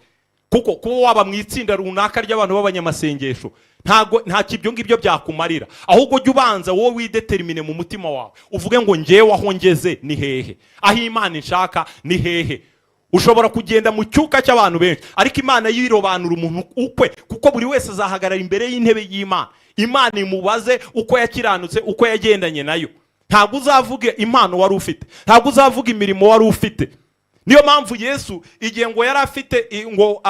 Kuko kuba waba mu itsinda runaka ry'abantu b'abanyamasengesho, ntago ntacyo ibyo ngibyo byakumarira. Ahubwo jya ubanza wowe widetermine mu mutima wawe, uvuge ngo: "Ngewe aho ngeze ni hehe? Aho Imana inshaka ni hehe?" Ushobora kugenda mu cyuka cy'abantu benshi, ariko Imana yirobanura umuntu ukwe, kuko buri wese azahagarara imbere y'intebe y'Imana, Imana imubaze uko yakiranutse, uko yagendanye nayo. Ntabwo uzavuga impano wari ufite, ntabwo uzavuga imirimo wari ufite. Niyo mpamvu Yesu, igihe ngo yari afite ngo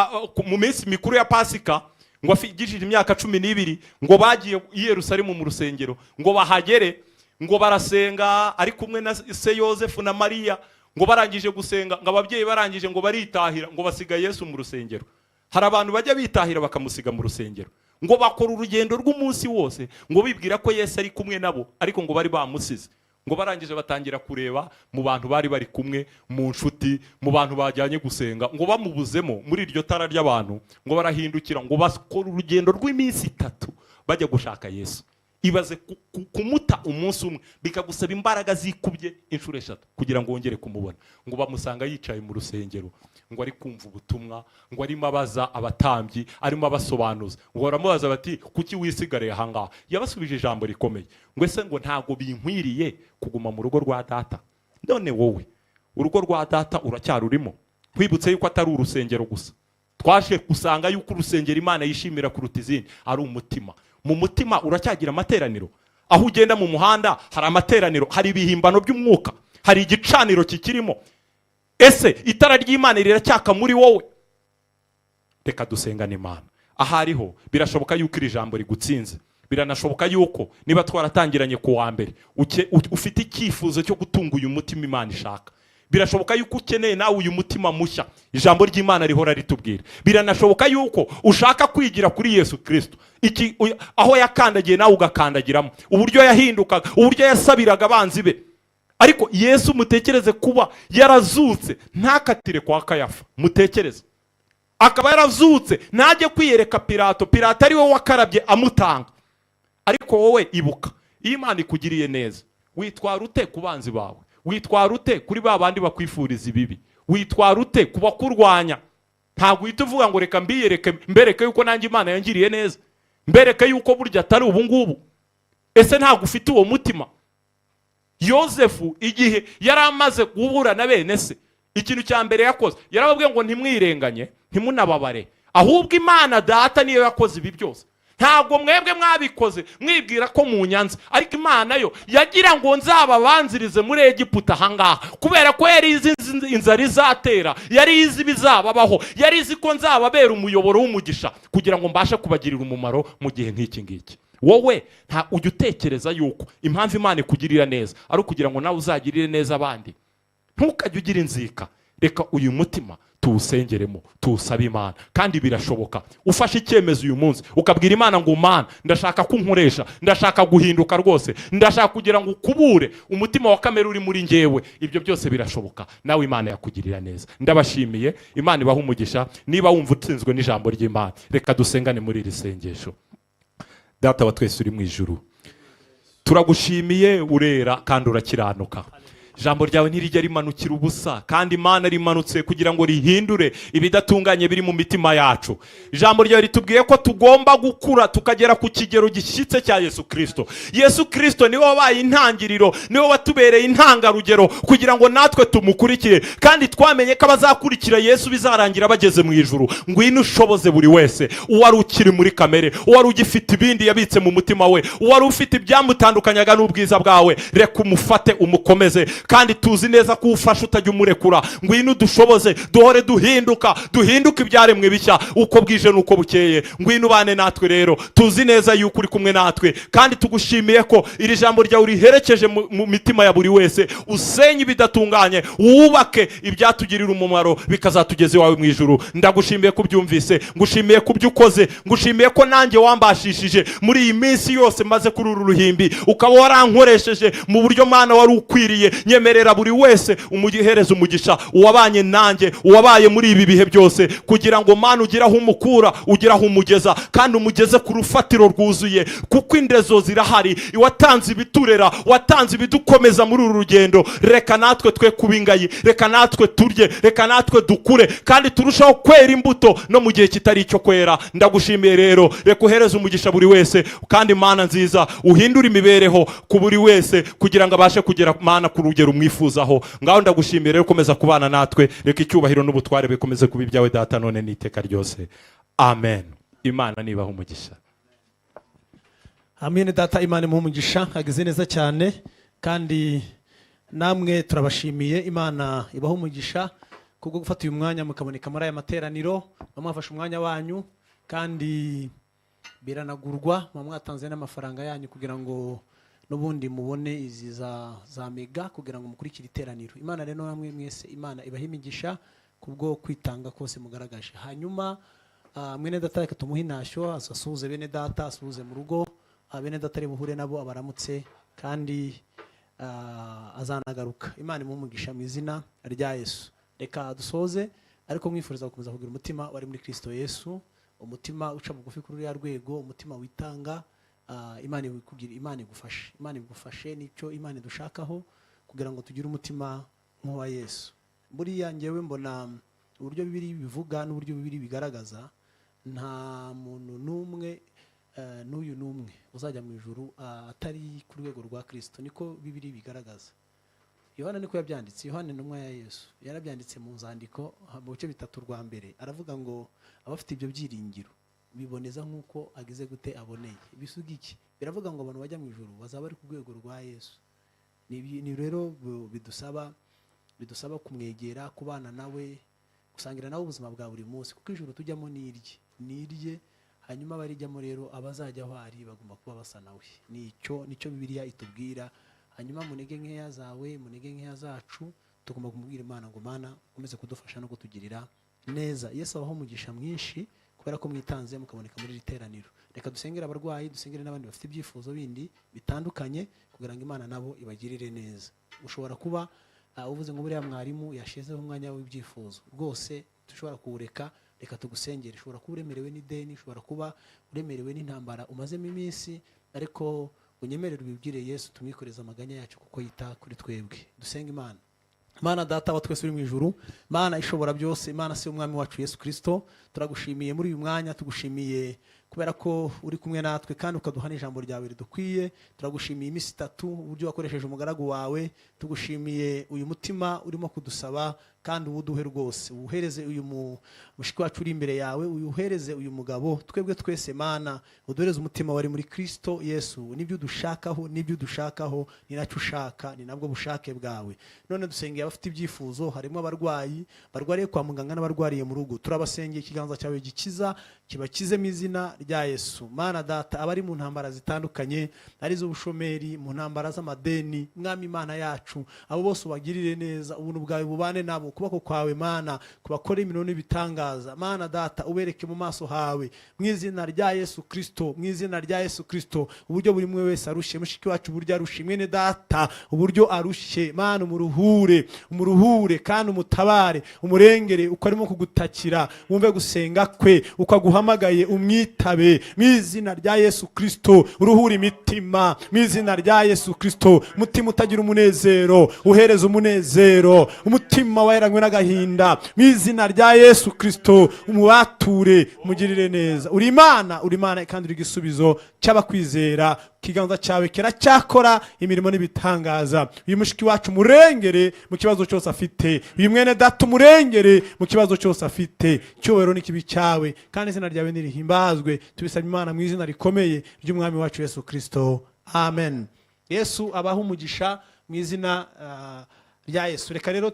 mu minsi mikuru ya Pasika, ngo afigishije imyaka 12, ngo bagiye i Yerusalemu mu rusengero, ngo bahagere, ngo barasenga ari kumwe na se Yosefu na Mariya. Ngo barangije gusenga, ngo ababyeyi barangije, ngo baritahira, ngo basiga Yesu mu rusengero. Hari abantu bajya bitahira bakamusiga mu rusengero. Ngo bakora urugendo rw'umunsi wose, ngo bibwira ko Yesu ari kumwe nabo, ariko ngo bari bamusize. Ngo barangije batangira kureba mu bantu bari bari kumwe, mu nshuti, mu bantu bajyanye gusenga, ngo bamubuzemo muri iryo tara ry'abantu. Ngo barahindukira, ngo bakora urugendo rw'iminsi 3 bajya gushaka Yesu. Ibaze kumuta umunsi umwe bikagusaba imbaraga zikubye inshuro 3 kugira ngo wongere kumubona. Ngo bamusanga yicaye mu rusengero, ngo ari kumva ubutumwa, ngo arimo abaza abatambyi, arimo abasobanuza. Ngo baramubaza bati: "Kuki wisigariye ahangaha?" Yabasubije ijambo rikomeye ngo: "Ese ngo ntabwo binkwiriye kuguma mu rugo rwa Data?" None wowe, urugo rwa Data uracyarurimo? Nkwibutse yuko atari urusengero gusa. Twaje gusanga yuko urusengero Imana yishimira kuruta izindi ari umutima. Mu mutima uracyagira amateraniro? Aho ugenda mu muhanda hari amateraniro, hari ibihimbano by'umwuka, hari igicaniro kikirimo? Ese itara ry'Imana riracyaka muri wowe? Reka dusengane Imana. Ahariho birashoboka yuko iri jambo rigutsinze. Biranashoboka yuko niba twaratangiranye ku wa mbere, ufite icyifuzo cyo gutunga uyu mutima Imana ishaka. Birashoboka yuko ukeneye nawe uyu mutima mushya ijambo ry'Imana rihora ritubwira. Biranashoboka yuko ushaka kwigira kuri Yesu Kirisito, iki aho yakandagiye nawe ugakandagiramo, uburyo yahindukaga, uburyo yasabiraga abanzi be. Ariko Yesu, mutekereze kuba yarazutse ntakatire kwa Kayafa. Mutekereze akaba yarazutse ntajye kwiyereka Pilato, Pilato ari we wakarabye amutanga. Ariko wowe ibuka, iyo Imana ikugiriye neza, witwara ute ku banzi bawe? Witwara ute kuri ba bandi bakwifuriza ibibi? Witwara ute ku bakurwanya? Ntabwo uhita uvuga ngo: "Reka mbiyereke, mbereke yuko nanjye Imana yangiriye neza, mbereke yuko burya atari ubu ngubu"? Ese ntabwo ufite uwo mutima? Yosefu, igihe yari amaze guhura na bene se, ikintu cya mbere yakoze, yarababwiye ngo: "Ntimwirenganye, ntimunababare, ahubwo Imana Data niyo yakoze ibi byose. Ntabwo mwebwe mwabikoze mwibwira ko munyanze, ariko Imana yo yagira ngo nzababanzirize muri Egiputa ahangaha, kubera ko yari izi inzara izatera, yari izi ibizababaho, yari izi ko nzababera umuyoboro w'umugisha kugira ngo mbashe kubagirira umumaro mu gihe nk'iki ngiki." Wowe nta ujya utekereza yuko impamvu Imana ikugirira neza ari ukugira ngo nawe uzagirire neza abandi? Ntukajye ugira inzika. Reka uyu mutima tuwusengeremo, tuwusabe Imana, kandi birashoboka. Ufashe icyemezo uyu munsi, ukabwira Imana ngo: "Mana, ndashaka ko unkoresha, ndashaka guhinduka rwose, ndashaka kugira ngo ukubure umutima wa kamere uri muri njyewe." Ibyo byose birashoboka, nawe Imana yakugirira neza. Ndabashimiye, Imana ibaha umugisha. Niba wumva utsinzwe n'ijambo ry'Imana, reka dusengane muri iri sengesho. Data wa twese uri mu ijuru, turagushimiye, urera kandi urakiranuka. Ijambo ryawe ntirijya rimanukira ubusa, kandi Imana, rimanutse kugira ngo rihindure ibidatunganye biri mu mitima yacu. Ijambo ryawe ritubwiye ko tugomba gukura tukagera ku kigero gishyitse cya Yesu Kirisito. Yesu Kirisito niwe wabaye intangiriro, niwe watubereye intangarugero kugira ngo natwe tumukurikire, kandi twamenye ko abazakurikira Yesu bizarangira bageze mu ijuru. Ngwino ushoboze buri wese, uwari ukiri muri kamere, uwari ugifite ibindi yabitse mu mutima we, uwari ufite ibyamutandukanyaga n'ubwiza bwawe, reka umufate, umukomeze. Kandi tuzi neza ko ufashe utajya umurekura. Ngwino udushoboze duhore duhinduka, duhinduke ibyaremwe bishya uko bwije n'uko bukeye. Ngwino ubane natwe rero, tuzi neza yuko uri kumwe natwe, kandi tugushimiye ko iri jambo ryawe uriherekeje mu mitima ya buri wese. Usenye ibidatunganye, wubake ibyatugirira umumaro, bikazatugeza iwawe mu ijuru. Ndagushimiye ko ubyumvise, ngushimiye ko ibyo ukoze, ngushimiye ko nanjye wambashishije muri iyi minsi yose maze kuri uru ruhimbi, ukaba warankoresheje mu buryo, Mana, wari ukwiriye. Nyemerera Nyemerera buri wese umuhereza umugisha, uwabanye nanjye, uwabaye muri ibi bihe byose, kugira ngo, Mana, ugire aho umukura, ugire aho umugeza, kandi umugeze ku rufatiro rwuzuye, kuko indezo zirahari. Watanze ibiturera, watanze ibidukomeza muri uru rugendo. Reka natwe twe kuba ingayi, reka natwe turye, reka natwe dukure kandi turushaho kwera imbuto no mu gihe kitari icyo kwera. Ndagushimiye rero, reka uhereze umugisha buri wese, kandi, Mana nziza, uhindure imibereho ku buri wese kugira ngo abashe kugera, Mana, ku rugero umwifuzaho. Ngaho ndagushimiye rero, komeza kubana natwe. Reka icyubahiro n'ubutware bikomeze kuba ibyawe, Data, none n'iteka ryose. Amen. Imana nibaha umugisha. Amen. Data, Imana imuhe umugisha, ageze neza cyane, kandi namwe turabashimiye. Imana ibaha umugisha kubwo gufata uyu mwanya mukaboneka muri aya materaniro. Muba mwafashe umwanya wanyu kandi biranagurwa, muba mwatanze n'amafaranga yanyu kugira ngo n'ubundi mubone izi za mega kugira ngo mukurikire iteraniro. Imana rero namwe mwese, Imana ibahe imigisha kubwo kwitanga kose mugaragaje. Hanyuma mwene data reka tumuhe intashyo, asuhuze bene data, asuhuze mu rugo. Bene data ari buhure nabo, abaramutse, kandi azanagaruka. Imana imuhe umugisha mu izina rya Yesu. Reka dusoze, ariko mwifuriza gukomeza kugira umutima wari muri Kristo Yesu, umutima uca bugufi kuri ruriya rwego, umutima witanga. Imana ikugira, Imana igufashe, Imana igufashe. Nicyo Imana idushakaho kugira ngo tugire umutima nk'uwa Yesu. Buriya ngewe mbona uburyo Bibiliya bivuga n'uburyo Bibiliya bigaragaza, nta muntu n'umwe, n'uyu n'umwe uzajya mu ijuru atari ku rwego rwa Kristo. Niko Bibiliya bigaragaza. Yohana niko yabyanditse. Yohana, intumwa ya Yesu, yarabyanditse mu nzandiko mu bice bitatu rwa mbere, aravuga ngo abafite ibyo byiringiro biboneza nk'uko agize gute? Aboneye. Bisuga iki? Biravuga ngo abantu bajya mu ijuru bazaba bari ku rwego rwa Yesu. Ni rero bidusaba kumwegera, kubana nawe, gusangira nawe ubuzima bwa buri munsi, kuko ijuru tujyamo ni irye, ni irye. Hanyuma abarijyamo rero, abazajya aho ari, bagomba kuba basa nawe. Nicyo Bibiliya itubwira. Hanyuma mu ntege nkeya zawe, mu ntege nkeya zacu, tugomba kumubwira Imana ngo: "Mana, ukomeze kudufasha no kutugirira neza." Yesu abaho umugisha mwinshi kubera ko mwitanze mukaboneka muri iri teraniro. Reka dusengere abarwayi, dusengere n'abandi bafite ibyifuzo bindi bitandukanye kugira ngo Imana nabo ibagirire neza. Ushobora kuba uvuze ngo buriya mwarimu yashizeho umwanya w'ibyifuzo, rwose dushobora kuwureka. Reka tugusengere. Ushobora kuba uremerewe n'ideni, ushobora kuba uremerewe n'intambara umazemo iminsi, ariko unyemerere ubibwire Yesu, tumwikoreze amaganya yacu kuko yita kuri twebwe. Dusenge Imana. Mana Data wa twese uri mu ijuru, Mana ishobora byose, Imana se umwami wacu Yesu Kirisito, turagushimiye muri uyu mwanya. Tugushimiye kubera ko uri kumwe natwe kandi ukaduha n'ijambo ryawe ridukwiye. Turagushimiye iminsi 3 uburyo wakoresheje umugaragu wawe. Tugushimiye uyu mutima urimo kudusaba, kandi uwuduhe rwose, uwuhereze uyu mushiki wacu uri imbere yawe, uwuhereze uyu mugabo, twebwe twese. Mana, uduhereze umutima wari muri Kristo Yesu. Nibyo udushakaho, nibyo udushakaho, ni nacyo ushaka, ni nabwo bushake bwawe. None dusengeye abafite ibyifuzo, harimo abarwayi barwariye kwa muganga n'abarwariye mu rugo. Turabasengeye, ikiganza cyawe gikiza kibakize mu izina rya Yesu. Mana Data, abari mu ntambara zitandukanye, ari iz'ubushomeri, mu ntambara z'amadeni, Mwami Imana yacu, abo bose ubagirire neza, ubuntu bwawe bubane nabo, ukuboko kwawe, Mana, kubakora imirimo n'ibitangaza. Mana Data, ubereke mu maso hawe mu izina rya Yesu Kirisito, mu izina rya Yesu Kirisito. Uburyo buri umwe wese arushye, mushiki wacu uburyo arushye, mwene data uburyo arushye, Mana, umuruhure, umuruhure kandi umutabare, umurengere uko arimo kugutakira. Wumve gusenga kwe, uko aguhamagaye, umwitabe mu izina rya Yesu Kirisito. Uruhure imitima mu izina rya Yesu Kirisito. Umutima utagira umunezero, uhereza umunezero. Umutima waheranywe n'agahinda, mu izina rya Yesu Kirisito, umubature, umugirire neza. Uri Imana, uri Imana kandi uri igisubizo cy'abakwizera. Ikiganza cyawe kiracyakora imirimo n'ibitangaza. Uyu mushiki wacu murengere mu kibazo cyose afite, uyu mwene data umurengere mu kibazo cyose afite. Cyubahiro n'ikibi cyawe, kandi izina ryawe nirihimbazwe. Tubisaba, Imana, mu izina rikomeye ry'umwami wacu Yesu Kirisito, amen. Yesu abaha umugisha mu izina rya Yesu. Reka rero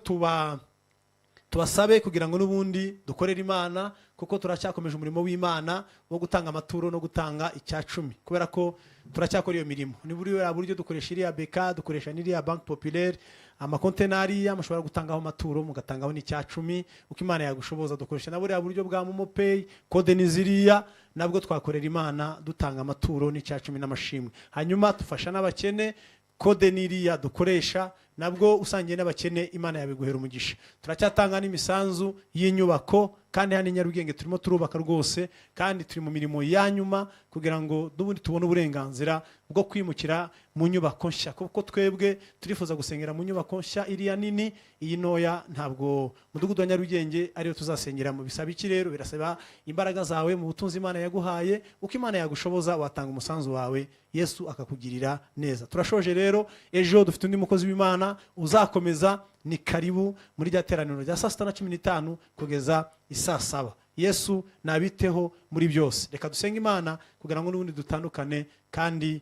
tubasabe kugira ngo n'ubundi dukorere Imana, kuko turacyakomeje umurimo w'Imana wo gutanga amaturo no gutanga icya cumi, kubera ko turacyakora iyo mirimo. Ni buriya buryo dukoresha iriya BK, dukoresha n'iriya Banque Populaire, amakonte n'ariya mushobora gutangaho amaturo, mugatangaho n'icya cumi uko Imana yagushoboza. Dukoresha na buriya buryo bwa MoMo Pay, kode ni ziriya, nabwo twakorera Imana dutanga amaturo n'icya cumi n'amashimwe. Hanyuma dufasha n'abakene, kode n'iriya dukoresha. Nabwo usangiye n'abakene, Imana yabiguhera umugisha. Turacyatanga n'imisanzu y'inyubako, kandi hano i Nyarugenge turimo turubaka rwose, kandi turi mu mirimo ya nyuma kugira ngo n'ubundi tubone uburenganzira bwo kwimukira mu nyubako nshya, kuko twebwe turifuza gusengera mu nyubako nshya iriya nini. Iyi ntoya ntabwo mudugudu wa Nyarugenge ariyo tuzasengeramo. Bisaba iki rero? Birasaba imbaraga zawe mu butunzi Imana yaguhaye. Uko Imana yagushoboza, watanga umusanzu wawe, Yesu akakugirira neza. Turashoje rero. Ejo dufite undi mukozi w'Imana uzakomeza. Ni karibu muri rya teraniro rya saa 6:15 kugeza isaa 7. Yesu nabiteho muri byose. Reka dusenge Imana kugira ngo n'ubundi dutandukane. Kandi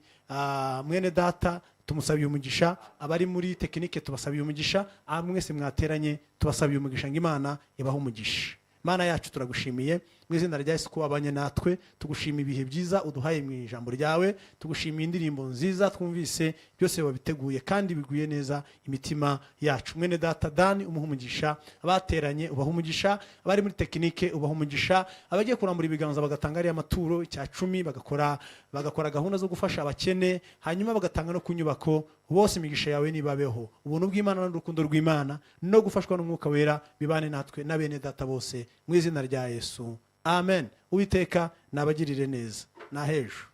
mwene data tumusabiye umugisha, abari muri tekinike tubasabiye umugisha, mwese mwateranye tubasabiye umugisha, ngo Imana ibahe umugisha. Mana yacu, turagushimiye mu izina rya Yesu ko wabanye natwe. Tugushimiye ibihe byiza uduhaye mu ijambo ryawe, tugushimiye indirimbo nziza twumvise. Byose wabiteguye kandi biguye neza imitima yacu. Mwene data Dani umuha umugisha, abateranye ubaha umugisha, abari muri tekinike ubaha umugisha, abagiye kurambura ibiganza bagatanga ariya maturo, icya cumi, bagakora gahunda zo gufasha abakene, hanyuma bagatanga no ku nyubako, bose imigisha yawe nibabeho. Ubuntu bw'Imana n'urukundo rw'Imana no gufashwa n'Umwuka Wera bibane natwe na bene data bose mu izina rya Yesu, amen. Uwiteka nabagirire neza. Nahejo.